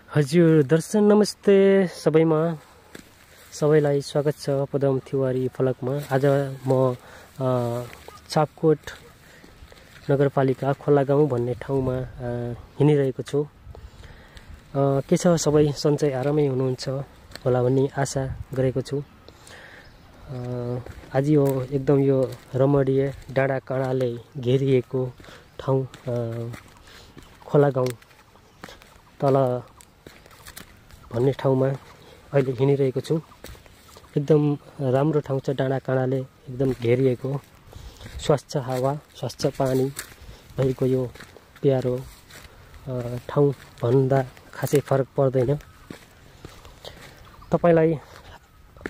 हजुर दर्शन नमस्ते सबैलाई स्वागत छ पदम तिवारी फलकमा। आज म चापकोट नगरपालिका खोला गाउँ भन्ने ठाउँमा हिँडिरहेको छु। के छ सबै सन्चै आरामै हुनुहुन्छ होला भन्ने आशा गरेको छु। आज यो एकदम यो रमणीय डाँडा काँडाले घेरिएको ठाउँ खोला गाउँ तल भन्ने ठाउँमा अहिले हिँडिरहेको छु। एकदम राम्रो ठाउँ छ, डाँडा काँडाले एकदम घेरिएको, स्वच्छ हावा स्वच्छ पानी भएको यो प्यारो ठाउँ भन्दा खासै फरक पर्दैन। तपाईलाई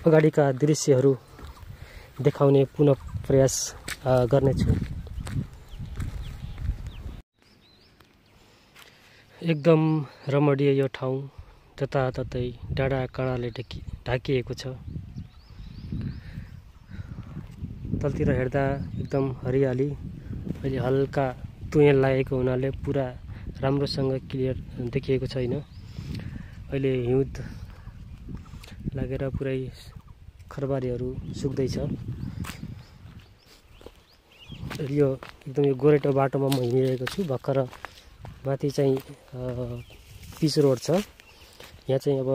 अगाडिका दृश्यहरू देखाउने पुनः प्रयास गर्नेछु। एकदम रमणीय यो ठाउँ, जताततै डाँडा काँडाले ढाकिएको छ। तलतिर हेर्दा एकदम हरियाली, अहिले हल्का तुयल लागेको हुनाले पुरा राम्रोसँग क्लियर देखिएको छैन। अहिले हिउँद लागेर पुरै खरबारीहरू सुक्दैछ। यो एकदम यो गोरेटो बाटोमा म हिँडिरहेको छु। भर्खर माथि चाहिँ पिच रोड छ, यहाँ चाहिँ अब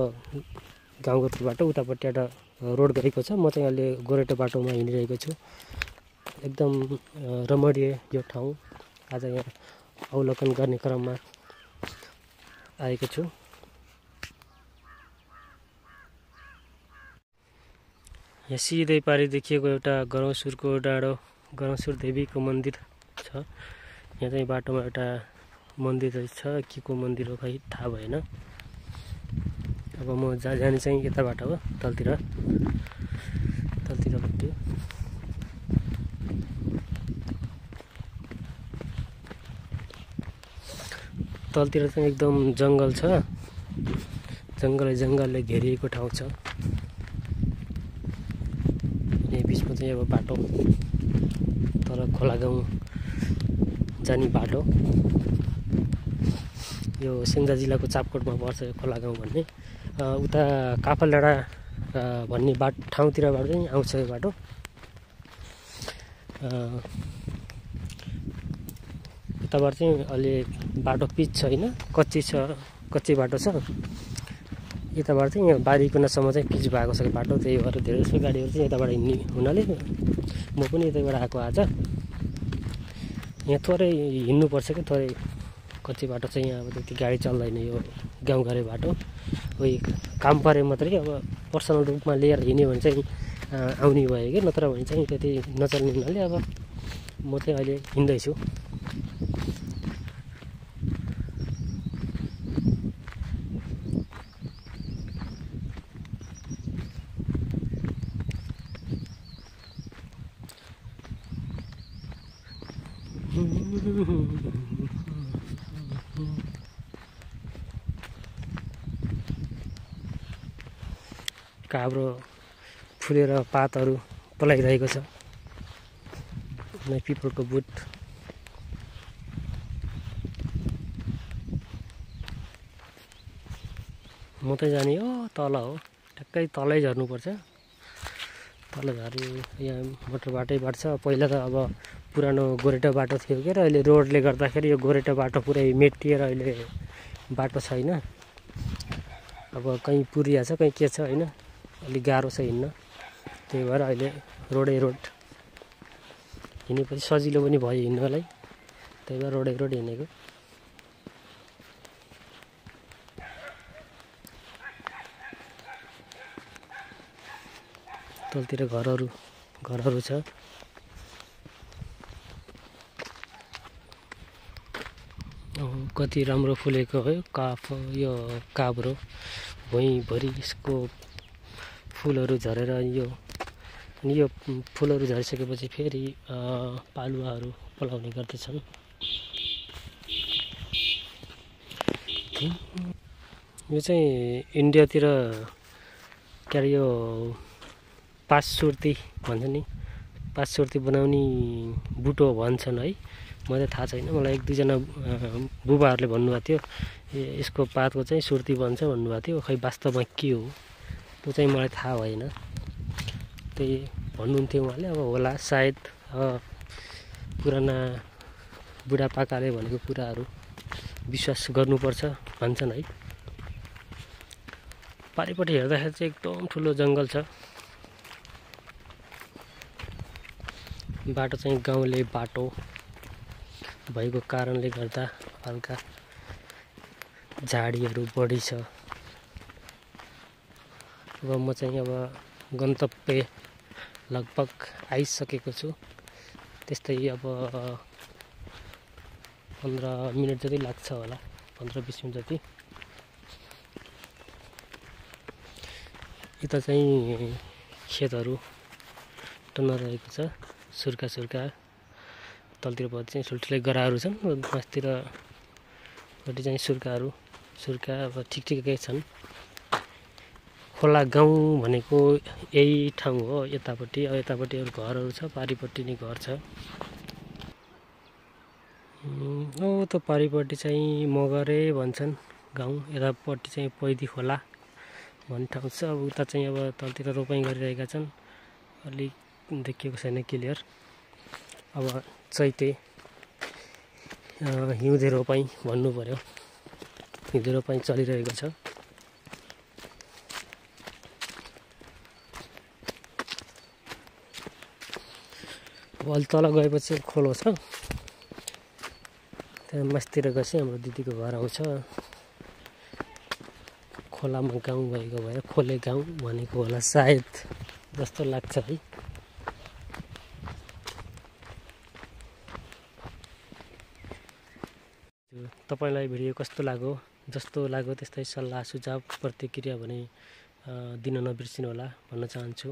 गाउँको बाटो, उतापट्टि एउटा रोड गएको छ। म चाहिँ अहिले गोरेटो बाटोमा हिँडिरहेको छु। एकदम रमणीय यो ठाउँ आज यहाँ अवलोकन गर्ने क्रममा आएको छु। यहाँ सिधै पारी देखिएको एउटा गरौँसुरको डाँडो, गरौँसुर देवीको मन्दिर छ। यहाँ चाहिँ बाटोमा एउटा मन्दिर छ, के को मन्दिर हो खै थाहा भएन। अब म जाने चाहिँ यताबाट हो, तलतिरपट्टि। तलतिर चाहिँ एकदम जङ्गल छ, जङ्गलले घेरिएको ठाउँ छ। यही बिचमा चाहिँ अब बाटो, तर खोला गाउँ जाने बाटो। यो स्याङ्जा जिल्लाको चापकोटमा पर्छ यो खोला गाउँ भन्ने। उता काफल डाँडा भन्ने ठाउँतिरबाट चाहिँ आउँछ यो बाटो। यताबाट चाहिँ अलि बाटो पिच छैन, कच्ची बाटो छ। यताबाट चाहिँ यहाँ बारी कुनासम्म चाहिँ पिच भएको छ बाटो। त्यही भएर धेरै जस्तो गाडीहरू चाहिँ यताबाट हिँड्ने हुनाले म पनि यतैबाट आएको आज। यहाँ थोरै हिँड्नुपर्छ कि, थोरै कच्ची बाटो चाहिँ यहाँ अब त्यति गाडी चल्दैन यो गाउँघरे बाटो। उही काम परे मात्रै अब पर्सनल रूपमा लिएर हिँड्यो भने चाहिँ आउने भयो कि, नत्र भने चाहिँ त्यति नचल्ने हुनाले अब म चाहिँ अहिले हिँड्दैछु। काब्रो फुलेर पातहरू पलाइरहेको छ। पिपलको बुट, म त जाने हो तल हो, ठ्याक्कै तलै झर्नुपर्छ। तल झर्ने यहाँ मोटर बाटैबाट छ। पहिला त अब पुरानो गोरेटो बाटो थियो के, र अहिले रोडले गर्दाखेरि यो गोरेटो बाटो पुरै मेटिएर अहिले बाटो छैन। अब कहीँ पुरिया छ, कहीँ के छ होइन, अलिक गाह्रो छ हिँड्न। त्यही भएर अहिले रोड हिँडेपछि सजिलो पनि भयो हिँड्नलाई। त्यही भएर रोड हिँडेको। तलतिर घरहरू छ। कति राम्रो फुलेको हो यो काब्रो भुइँभरि यसको फुलहरू झरेर अनि यो फुलहरू झरिसकेपछि फेरि पालुवाहरू पलाउने गर्दछन्। यो चाहिँ इन्डियातिर के अरे यो पाँच सुर्ती भन्छ नि, पाँच सुर्ती बनाउने बुटो भन्छन् है। मलाई थाहा छैन। मलाई 1-2 जना बुबाहरूले भन्नुभएको थियो यसको पातको चाहिँ सुर्ती बन्छ भन्नुभएको थियो। खै वास्तवमा के हो त्यो चाहिँ मलाई थाहा भएन। त्यही भन्नुहुन्थ्यो उहाँले। अब होला सायद पुराना बुढापाकाले भनेको कुराहरू विश्वास गर्नुपर्छ भन्छन् है। पारिपट्टि हेर्दाखेरि चाहिँ एकदम ठुलो जङ्गल छ। बाटो चाहिँ गाउँले बाटो भएको कारणले गर्दा हल्का झाडीहरू बढी छ। अब म चाहिँ गन्तव्य लगभग आइसकेको छु। त्यस्तै अब 15 मिनट जति लाग्छ होला, 15-20 मिनट जति। यता चाहिँ खेतहरू टन्न रहेको छ, सुर्खा तलतिरपट्टि चाहिँ ठुल्ठुलै गराहरू छन्, माथितिरपट्टि चाहिँ सुर्खा अब ठिकठिकै छन्। खोला गाउँ भनेको यही ठाउँ हो। यतापट्टि अरू घरहरू छ, पारिपट्टि नै घर छ। त पारिपट्टि चाहिँ मगरे भन्छन् गाउँ, यतापट्टि चाहिँ पैदी खोला भन्ने ठाउँ छ। अब उता चाहिँ अब तलतिर रोपाइँ गरिरहेका छन्, अलिक देखिएको छैन क्लियर। अब चैते हिउँदे रोपाइँ भन्नु पर्यो, हिउँदे रोपाइँ चलिरहेको छ। अलि तल गएपछि खोलो छ, त्यहाँ मास्तिर गएपछि हाम्रो दिदीको घर आउँछ। खोलामा गाउँ भएको भएर खोले गाउँ भनेको होला सायद जस्तो लाग्छ है। तपाईलाई भिडियो कस्तो लाग्यो? जस्तो लाग्यो त्यस्तै सल्लाह सुझाव प्रतिक्रिया भने दिन नबिर्सिनु होला भन्न चाहन्छु।